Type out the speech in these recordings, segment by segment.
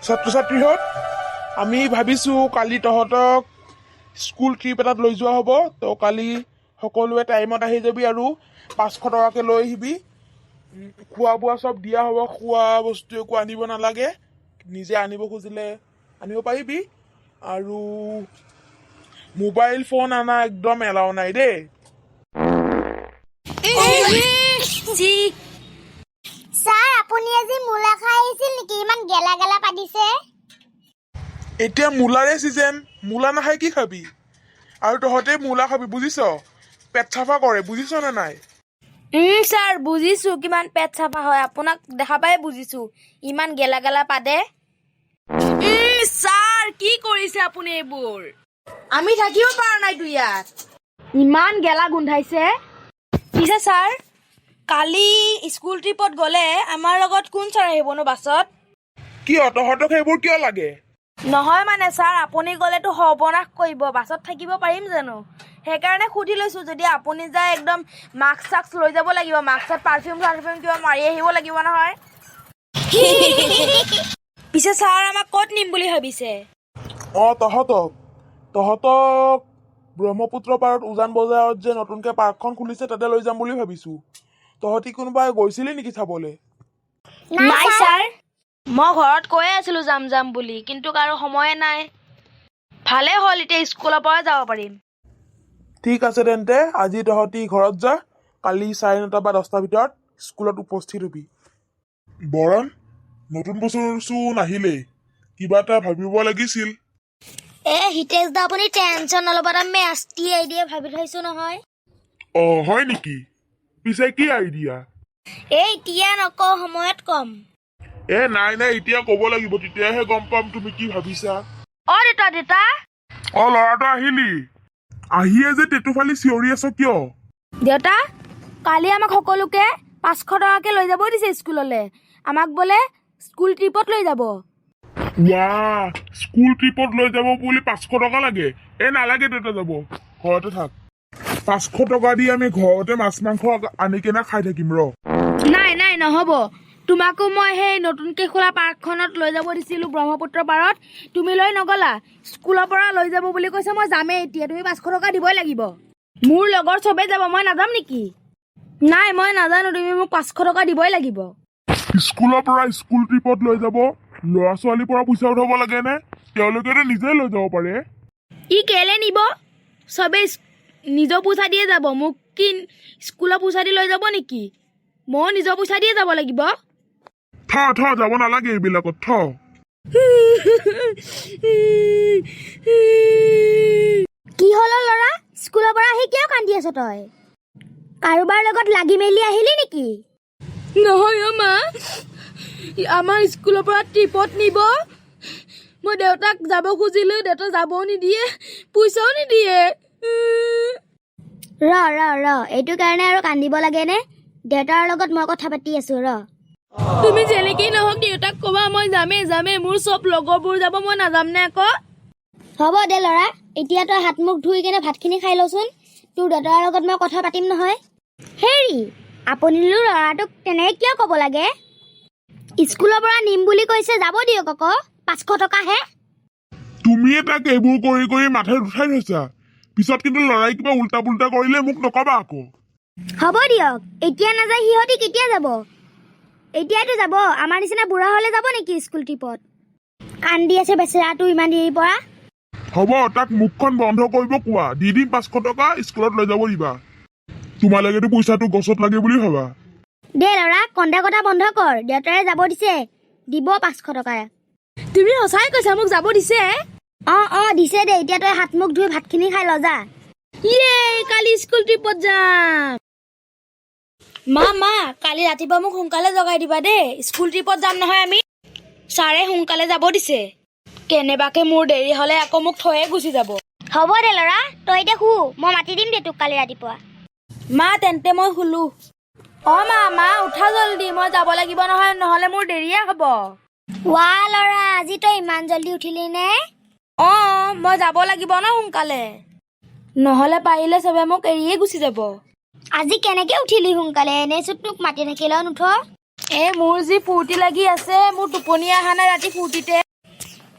ছাত্ৰ ছাত্ৰীহঁত, আমি ভাবিছোঁ কালি তহঁতক স্কুল ট্ৰিপ এটাত লৈ যোৱা হ'ব। তো কালি সকলোৱে টাইমত আহি যাবি আৰু 500 টকাকৈ লৈ আহিবি। খোৱা বোৱা চব দিয়া হ'ব, খোৱা বস্তু একো আনিব নালাগে। নিজে আনিব খুজিলে আনিব পাৰিবি। আৰু মোবাইল ফোন আনা একদম এলাও নাই দেই। চি। ছাৰ, আপুনি আজি মূলা খাই আহিছিল নেকি? ইমান গেলা গেলা পাতিছে। এতিয়া মূলাৰে ছিজন, মূলা নাখাই কি খাবি? আৰু তহঁতে মূলা খাবি, বুজিছ? পেট চাফা কৰে, বুজিছ নে নাই? ছাৰ, বুজিছো কিমান পেট চাফা হয়। আপোনাক দেখা পাই বুজিছো, ইমান গেলা গেলা পাদে। ছাৰ, কি কৰিছে আপুনি এইবোৰ? আমি থাকিব পৰা নাইতো ইয়াত, ইমান গেলা গোন্ধাইছে। পিছে ছাৰ, কালি স্কুল ট্ৰিপত গ'লে আমাৰ লগত কোন ছাৰ আহিবনো বাছত? কিয়, তহঁতক সেইবোৰ কিয় লাগে? নহয় মানে ছাৰ, আপুনি গ'লেতো সৰ্বনাশ কৰিব, বাছত থাকিব পাৰিম জানো? সেইকাৰণে সুধি লৈছোঁ। যদি আপুনি যায়, একদম মাস্ক চাস্ক লৈ যাব লাগিব। মাস্কত পাৰফিউম চাৰফিউম কিবা মাৰি আহিব লাগিব নহয়। পিছে ছাৰ, আমাক ক'ত নিম বুলি ভাবিছে? অঁ, তহঁতক ব্ৰহ্মপুত্ৰ পাৰত উজান বজাৰত যে নতুনকৈ পাৰ্কখন খুলিছে, তাতে লৈ যাম বুলি ভাবিছোঁ। তহঁতি কোনোবাই গৈছিলি নেকি চাবলৈ? নাই ছাৰ। মই ঘৰত কৈয়ে আছিলোঁ যাম যাম বুলি, কিন্তু কাৰো সময়ে নাই। ভালে হ'ল, এতিয়া স্কুলৰ পৰা যাব পাৰিম। ঠিক আছে তেন্তে, আজি তহঁতি ঘৰত যা। কালি 9:30 বা 10টাৰ ভিতৰত স্কুলত উপস্থিত হবি। বৰণ, নতুন বছৰচোন আহিলেই, কিবা এটা ভাবিব লাগিছিল। এ হিতেশ দা, আপুনি টেনশ্যন নল'ব, এটা মেস্তি আইডিয়া ভাবি থৈছো নহয়। অঁ, হয় নেকি? পিছে কি আইডিয়া? এই এতিয়া নকওঁ, সময়ত কম। এ নাই নাই, এতিয়া ক'ব লাগিব, তেতিয়াহে গম পাম তুমি কি ভাবিছা। অ দেউতা, দেউতা। অ ল'ৰাটো, আহিলি? আহিয়ে যে টেটু ফালি চিঞৰি আছ কিয়? দেউতা, কালি আমাক সকলোকে 500 টকাকে লৈ যাব দিছে স্কুললৈ। আমাক বোলে স্কুল ট্ৰিপত লৈ যাব। ৱা, স্কুল ট্ৰিপত লৈ যাব বুলি 500 টকা লাগে? এ নালাগে দেউতা যাব, ঘৰতে থাক। 500 টকা দি আমি ঘৰতে মাছ মাংস আনি কেনে খাই থাকিম ৰ। নাই নাই, নহ'ব। তোমাকো মই সেই নতুনকে খোলা পাৰ্কখনত লৈ যাব দিছিলোঁ ব্ৰহ্মপুত্ৰ পাৰত, তুমি লৈ নগ'লা। স্কুলৰ পৰা লৈ যাব বুলি কৈছে, মই যামেই এতিয়া। তুমি 500 টকা দিবই লাগিব। মোৰ লগৰ চবেই যাব, মই নাযাম নেকি? নাই, মই নাজানো, তুমি মোক 500 টকা দিবই লাগিব। স্কুলৰ পৰা স্কুল ট্ৰিপত লৈ যাব, ল'ৰা ছোৱালীৰ পৰা পইচা উঠাব লাগে নে? তেওঁলোকেতো নিজে লৈ যাব পাৰে। ই কেলে নিব? চবেই নিজৰ পইচা দিয়ে যাব, মোক কি স্কুলৰ পইচা দি লৈ যাব নেকি? ময়ো নিজৰ পইচা দিয়ে যাব লাগিব। থ থ, যাব নালাগে এইবিলাকত, থ। কি হ'ল অ ল'ৰা? স্কুলৰ পৰা আহি কিয় কান্দি আছ তই? কাৰোবাৰ লগত লাগি মেলি আহিলি নেকি? নহয় অ মা, আমাৰ স্কুলৰ পৰা ট্ৰিপত নিব। মই দেউতাক যাব খুজিলোঁ, দেউতা যাবও নিদিয়ে, পইচাও নিদিয়ে। ৰ ৰ ৰ, এইটো কাৰণে আৰু কান্দিব লাগেনে? দেউতাৰ লগত মই কথা পাতি আছো, ৰ। তুমি যেনেকেই নহওক দেউতাক ক'বা, মই যামেই যামেই। মোৰ চব লগৰবোৰ যাব, মই নাযামনে আকৌ? হ'ব দে ল'ৰা, এতিয়া তই হাত মুখ ধুই কেনে ভাতখিনি খাই লচোন। তোৰ দেউতাৰ লগত মই কথা পাতিম নহয়। হেৰি, আপুনিনো ল'ৰাটোক তেনেকে কিয় ক'ব লাগে? স্কুলৰ পৰা নিম বুলি কৈছে, যাব দিয়ক আকৌ, 500 টকাহে। তুমিয়ে তাক এইবোৰ কৰি কৰি মাথাত উঠাই থৈছা। পিছত কিন্তু ল'ৰাই কিবা উল্টা পুল্টা কৰিলে মোক নকবা আকৌ। হ'ব দিয়ক, এতিয়া নাযায় সিহঁতি কেতিয়া যাব? এতিয়াতো যাব। আমাৰ নিচিনা বুঢ়া হ'লে যাব নেকি স্কুল ট্ৰিপত? কান্দি আছে বেচেৰাটো ইমান দেৰিৰ পৰা। হ'ব, তাক মুখখন বন্ধ কৰিব কোৱা। দি দিম 500 টকা, স্কুলত লৈ যাব দিবা। তোমালোকেতো পইচাটো গছত লাগে বুলি ভাবা। দে ল'ৰা, কন্দা কটা বন্ধ কৰ। দেউতাৰে যাব দিছে, দিব 500 টকা। তুমি সঁচাই কৈছা, মোক যাব দিছে? অঁ, দিছে দে। এতিয়া তই হাত মুখ ধুই ভাতখিনি খাই ল, যা। ইয়ে, কালি স্কুল ট্ৰিপত যাম। মা, মা, কালি ৰাতিপুৱা মোক সোনকালে জগাই দিবা দেই। স্কুল ট্ৰিপত যাম নহয় আমি, ছাৰে সোনকালে যাব দিছে। কেনেবাকে মোৰ দেৰি হ'লে আকৌ মোক থৈয়ে গুচি যাব। হ'ব দে ল'ৰা, তই এতিয়া শু, মই মাতি দিম দে তোক কালি ৰাতিপুৱা। মা, তেন্তে মই শুলো। অ মা, মা, উঠা জল্দি, মই যাব লাগিব নহয়, নহ'লে মোৰ দেৰিয়ে হ'ব। ৱা ল'ৰা, আজি তই ইমান জল্দি উঠিলি নে? অ, মই যাব লাগিব ন সোনকালে, নহ'লে পাৰিলে চবে মোক এৰিয়ে গুচি যাব। আজি কেনেকে উঠিলি সোনকালে? এনেইচোন তোক মাতি থাকিলেও নুঠ। এ মোৰ যি ফূৰ্তি লাগি আছে, মোৰ টোপনি অহা নাই ৰাতি ফূৰ্তিতে।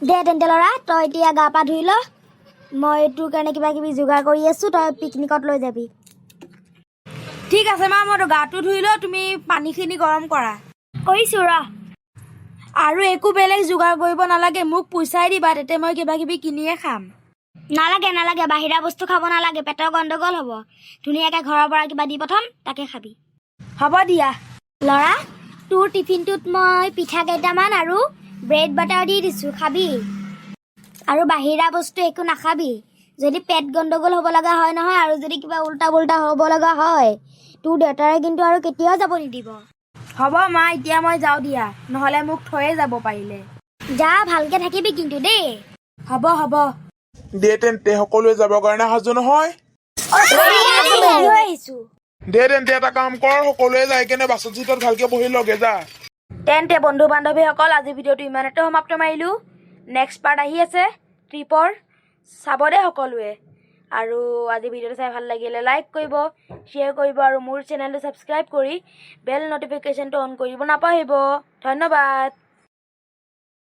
দে তেন্তে ল'ৰা, তই এতিয়া গা পা ধুই ল। মই তোৰ কাৰণে কিবা কিবি যোগাৰ কৰি আছোঁ, তই পিকনিকত লৈ যাবি। ঠিক আছে মা, মই গাটো ধুই লওঁ, তুমি পানীখিনি গৰম কৰা। কৰিছোঁ ৰ। আৰু একো বেলেগ যোগাৰ কৰিব নালাগে, মোক পইচাই দিবা, তেতিয়া মই কিবা কিবি কিনিয়ে খাম। নালাগে নালাগে, বাহিৰা বস্তু খাব নালাগে, পেটৰ গণ্ডগোল হ'ব। ধুনীয়াকৈ ঘৰৰ পৰা কিবা দি পঠাম, তাকে খাবি। হ'ব দিয়া। ল'ৰা, তোৰ টিফিনটোত মই পিঠা কেইটামান আৰু ব্ৰেড বাটাৰ দি দিছোঁ, খাবি। আৰু বাহিৰা বস্তু একো নাখাবি। যদি পেট গণ্ডগোল হ'ব লগা হয় নহয়, আৰু যদি কিবা উল্টা পুল্টা হ'ব লগা হয়, তোৰ দেউতাৰে কিন্তু আৰু কেতিয়াও যাব নিদিব। হ'ব মা, এতিয়া মই যাওঁ দিয়া, নহ'লে মোক থৈয়ে যাব পাৰিলে। যা, ভালকে থাকিবি কিন্তু দেই। হ'ব হ'ব। দে তেন্তে, সকলোৱে যাবৰ কাৰণে সাজু নহয়? লৈ আহিছো। দে তেন্তে, এটা কাম কৰ, সকলোৱে যাই কেনে বাছত চিটত ভালকে বহি লগে যা। তেন্তে বন্ধু বান্ধৱীসকল, আজি ভিডিঅ'টো ইমানতে সমাপ্ত মাৰিলোঁ। নেক্সট পাৰ্ট আহি আছে ট্ৰিপৰ, চাব দেই সকলোৱে। আৰু আজি ভিডিঅ'টো চাই ভাল লাগিলে লাইক কৰিব, শ্বেয়াৰ কৰিব আৰু মোৰ চেনেলটো ছাবস্ক্ৰাইব কৰি বেল ন'টিফিকেশ্যনটো অন কৰিব নাপাহৰিব। ধন্যবাদ।